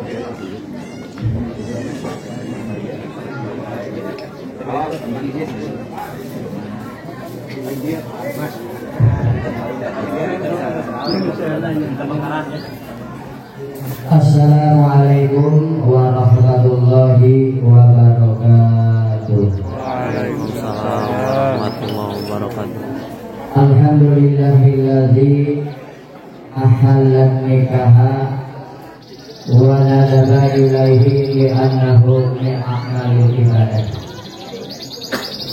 Assalamualaikum warahmatullahi wabarakatuh. Waalaikumsalam warahmatullahi wabarakatuh. Alhamdulillahilladzi ahallan nikaha wa nadaba ilaihi li'annahu min a'malil ibadah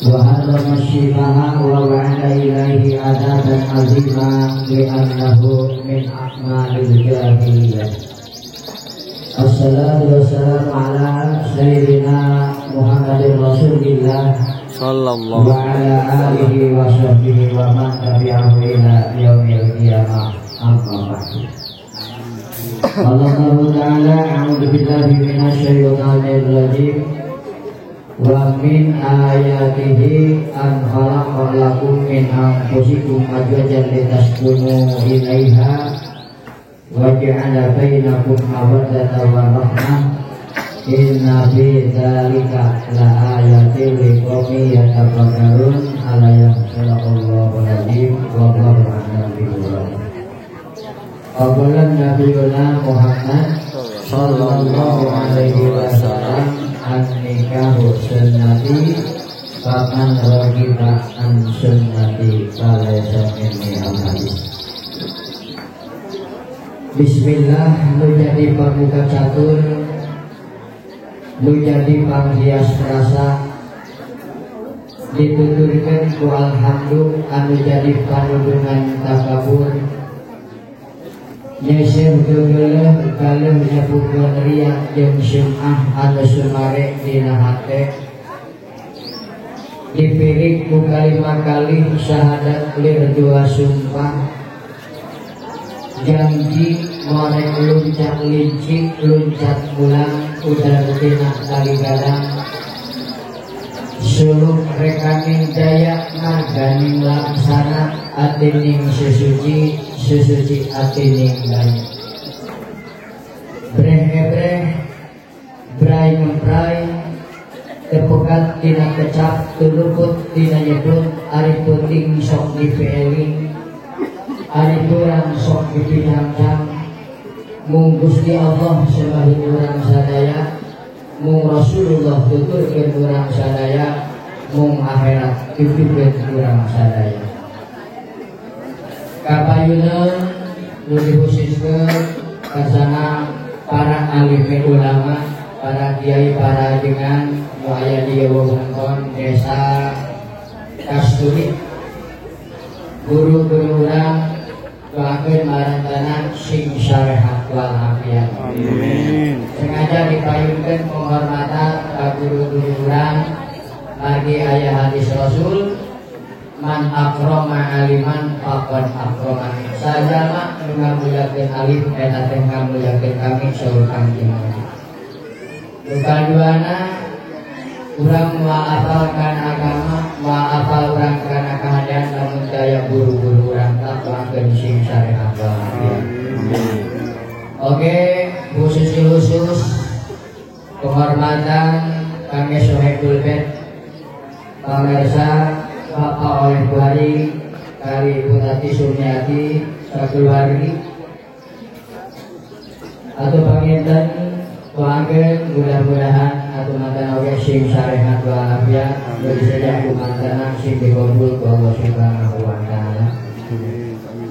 wa harrama syifaha wa wa'ada ilaihi adzaban azima li'annahu min a'malil jahiliyah. Assalatu wassalamu ala sayyidina Muhammadin Rasulillah sallallahu wa ala alihi wa sahbihi wa man tabi'ahu ila yaumil qiyamah. Amma ba'du. Allah ta'ala a'udzu billahi minasyaitonir rajim. Wa min ayatihi an khalaqa lakum min anfusikum azwajan litaskunu ilaiha wa ja'ala bainakum mawaddatan wa rahmah. Inna fi dzalika laayatin liqaumin yatafakkarun. Alaihi sallallahu alaihi wa sallam. Qabulan nabiyuna Muhammad sallallahu alaihi wasallam an-nikahu sunnati faman raghiba an sunnati falaysa minni. Bismillah, nu jadi pambuka catur, nu jadi panghias rasa, dituturkeun ku alhamdu anu jadi panudungan takabur, nyeuseum geuleuh galeuh nyebukeun riya jeung sum'ah anu sumare dina hate, dipirik ku kalima kali syahadat lir dua sumpah, janji ngorek luncat licik luncat ulang udar tina tali gadang, suluk rekaning jaya marganing laksana atining sesuci sesuci atining daya, breh ebreh brai memprai tepukat tina kecap tuluput tina nyebut ari puting sok dipieling ari kurang sok dipinangcang. Mung Gusti Allah sembahun urang sadaya, mung Rasulullah tuturkeun urang sadaya, mung akhirat pipikeun urang sadaya. Kapayuneun nu dikhususkeun kasana para alim ulama, para kiai, para ajengan nu aya di wewengkon desa Kasturi, guru-guru urang doakeun marantana sing sarehat wal afiat. Amin. Sengaja dipayunkeun penghormatan ka guru-guru urang margi aya hadis Rasul man akrama aliman faqad akramani. Sajama nu ngamulyakeun alim eta teh ngamulyakeun kami saur Kangjeng Nabi. Nu kaduana urang moal apal kana agama, moal apal urang kana kahadean lamun daya guru-guru urang tak doakeun sing sarehat wal afiat. Oke, khusus penghormatan kami Sohibul Bait pamirsa Bapak oleh Buhari kali Ibu Tati Sumiati sakeluargi atau panginten doakeun mudah-mudahan atau mantan oge sing sarehat wal afiat, bersedia ku mantana sing dikabul ku Allah Subhanahu wa taala.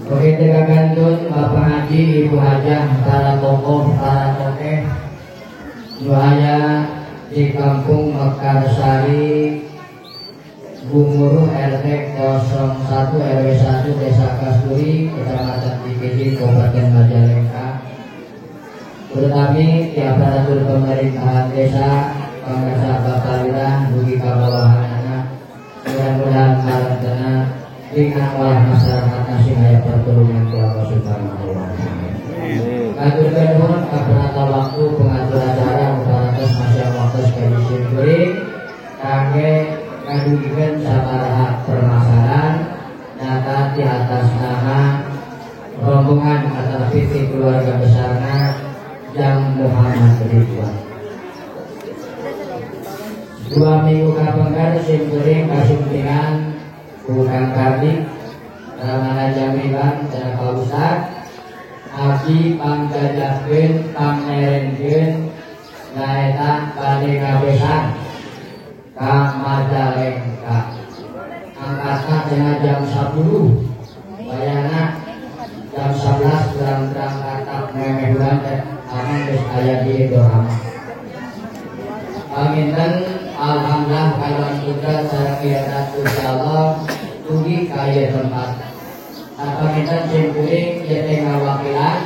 Oke, teka gantun Bapak Haji, Ibu Hajah, para tokoh, para tokeh nu aya di Kampung Mekarsari Gumuruh RT 01 RW 1 Desa Kasturi, Kecamatan Cikijing, Kabupaten Majalengka. Terutama di aparatur pemerintahan desa, pemirsa Bapak Lurah, dugi ka bawahanana, mudah-mudahan marantana dengan oleh masyarakat sing aya pertolongan ku Allah Subhanahu wa taala. Atur nuhun ka penata waktu pengatur acara parantos masyarakat ka kuring kangge ngadugikeun sabaraha permasalahan data di atas nama rombongan atau PT keluarga besarna Jang Muhammad Muhammad Ridwan. 2 minggu kapengker sim kuring kasumpingan ku Kang Kardi Ramana Jamiban dan Pak Ustad abdi panggadahkeun pangmerenkeun nyaeta bade ngabesan ka Majalengka. Angkatna cenah jam 10 bayana jam 11 kurang berangkat memeh bulan teh aman geus aya di Indorama. Panginten alhamdulillah kalawan putra sareng iradat Gusti Allah dugi ka ieu tempat. Panginten sim kuring ieu teh ngawakilan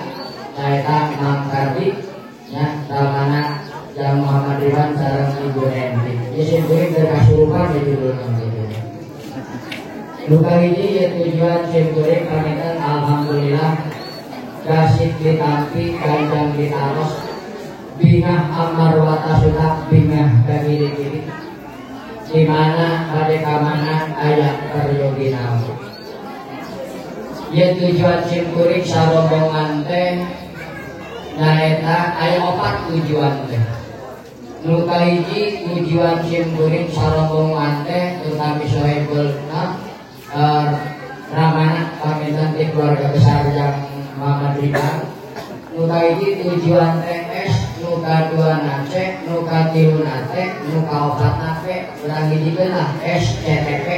nyaeta Mang Kardi nya ramana Jang Muhammad Ridwan sareng Ibu Nenti. Ieu sim kuring teu kasurupan di judulna kitu. Nu kahiji ieu tujuan sim kuring panginten alhamdulillah gasik ditampi kanjang ditaros bingah amar watasuta bingah kagiri-giri di mana bade ka mana aya peryogi naon. Ieu tujuan sim kuring sarombongan teh nyaeta aya 4 tujuan teh. Nu kahiji tujuan sim kuring sarombongan teh terutami sohibul ramana pamintan ti keluarga besar yang Muhammad Ridwan. Nu kahiji tujuan teh S, nu kadua na C, nu katilu na T, nu kaopat na P, urang hijikeun lah S C T P.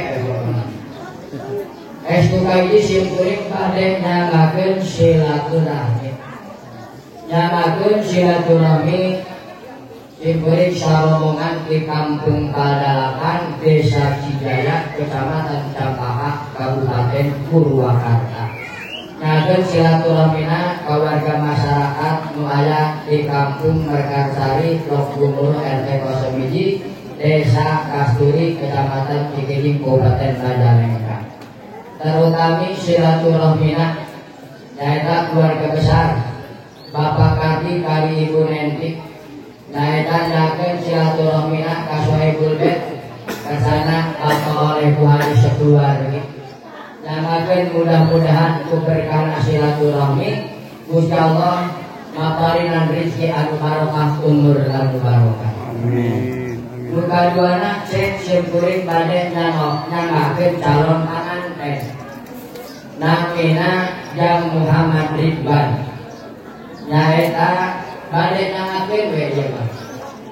S nu kahiji sim kuring bade nyanggakeun silaturahmi. Nyanggakeun silaturahmi sim kuring sarombongan di Kampung Padalakan, Desa Cijaya, Kecamatan Campaka, Kabupaten Purwakarta. Nyakeun silaturahmina ka warga masyarakat nu aya di Kampung Mekarsari, Lok Gumul RT 01, Desa Kasturi, Kecamatan Cikijing, Kabupaten Majalengka. Terutami silaturahmina nyaeta keluarga besar Bapak Kardi kali Ibu Nenti. Nyaeta nyakeun silaturahmina ka Sohibul Bait kasana Bapak oleh Buhari sekeluarga. Namakeun mudah-mudahan ku berkah silaturahmi Gusti Allah maparinan rezeki anu barokah umur anu barokah. Amin. Nu kaduana cek sim kuring bade nyanggakeun calon panganten. Namina Jang Muhammad Ridwan. Nyaeta bade nyanggakeun we ieu mah.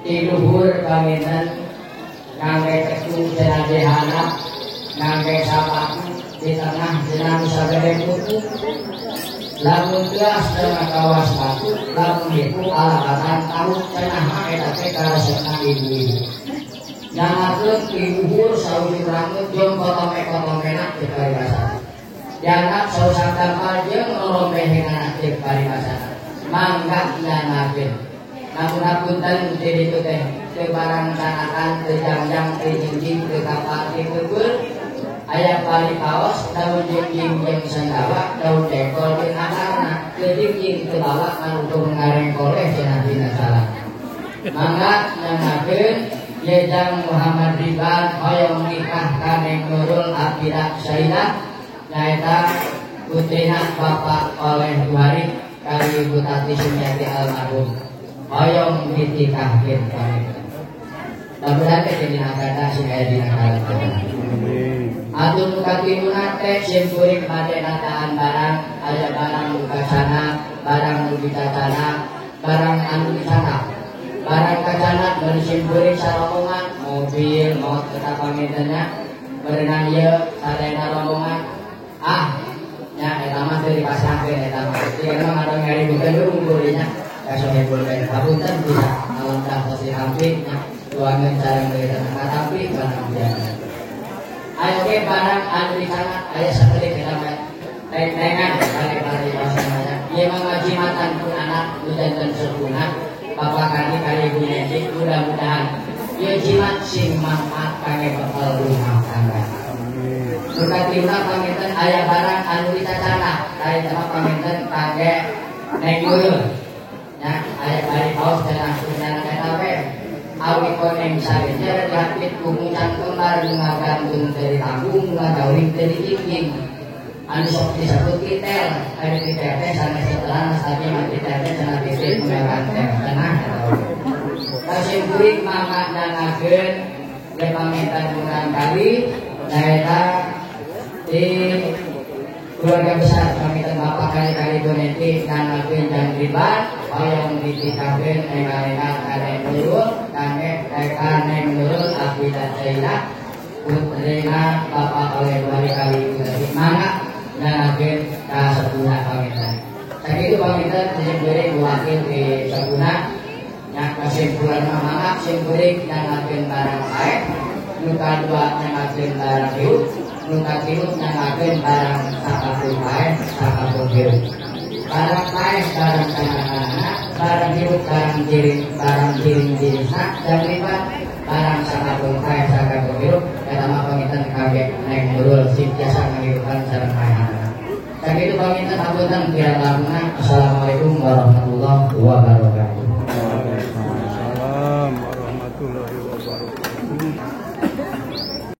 Ti luhur panginten ngangge ketu cenah di handap, ngangge sapatu di tengah jenang sagede kuku lamun teas cenah kawas batu lamun niku alatan tahu cenah mah eta teh karesepna ibu-ibu. Nyangakeun ti luhur saujud rambut jeung kotome-kotomena teu paribasana. Dianggap sausang dampal jeung lolombehenana teu paribasana. Mangga nyangakeun. Namun hapunten ti ditu teh teu barang canakan teu jangjang teu jingjing teu kapal teu keukeur. Aya pali paos daun jingjing jeung sendawa daun jengkol jeung akarna teu jingjing teu bawa manutung ngarengkoleh cenah dina salah. Mangga nyangakeun ye Jang Muhammad Ridwan hoyong nikah ka Neng Nurul Abidah Saidah nyaeta putrina Bapak oleh Buhari kali Ibu Tati Sumiati almarhum hoyong ditikahkeun panginten. Mudah-mudahan teh dina akada sing aya dina kalantana. Atur nu katiluna teh sim kuring bade nataan barang, aya barang nu kacana, barang nu dicacana, barang anu dicanak. Barang kacana bari sim kuring sarombongan, mobil, motor eta pangintenna, berenang ieu sadayana rombongan. Ah, nya eta mah teu dipasangkeun eta mah. Ieu mah ngadon ngaribukeun unggul nya. Ka sohibul bait hapunten bisa alhamdulillah tos dihampi nya. Tuangan sareng deui katampi barang biasa. Ayo ge barang anu dicanak aya sakedik eta mah teng-tengan bari-bari pasanganna. Ieu mah ngajimatan pun anak nu janten sepuhna Bapak Kardi kali Ibu Nenti mudah-mudahan ieu jimat sing manfaat kangge bekal rumah tangga. Amin. Nu katiluna panginten aya barang anu dicacanak, eta mah panginten kangge Neng Nurul. Nya aya bari paos cenah cenah eta we. Awi koneng sareja diapit ku muncang kembar ngagantung teu ditanggung ngagawing teu dijingjing. Anu sok disebut kitel, anu kitel teh sanes setelah tadi mah kitel teh cenah titik memelan teh cenah eta oge. Kasimkuring mangga nangakeun ye pamitan murang kali nyaeta di keluarga besar pamitan bapak kali-kali boneti nangakeun jangriban hoyong dititahkeun enggal-enggal ka Neng Nurul ka Neng Nurul Abida Zainah putrina bapak oleh wali kali boneti mangga nangakeun ka sepuna pamitan. Sakitu pamitan simkuring wakil di sepuna nya kesimpulan mangga simkuring nangakeun barang paeh nu kadua nangakeun barang hirup nu katilu nangakeun barang sakapun paeh sakapun hirup. Barang paeh barang kanak-kanak, barang hirup barang jiring jirisna dan lipat barang sakapun paeh sakapun hirup eta mah panginten kabeh Neng Nurul sing tiasa ngahirupan sareng paehanana. Sakitu panginten hapunten kirang langkungna. Assalamualaikum warahmatullahi wabarakatuh.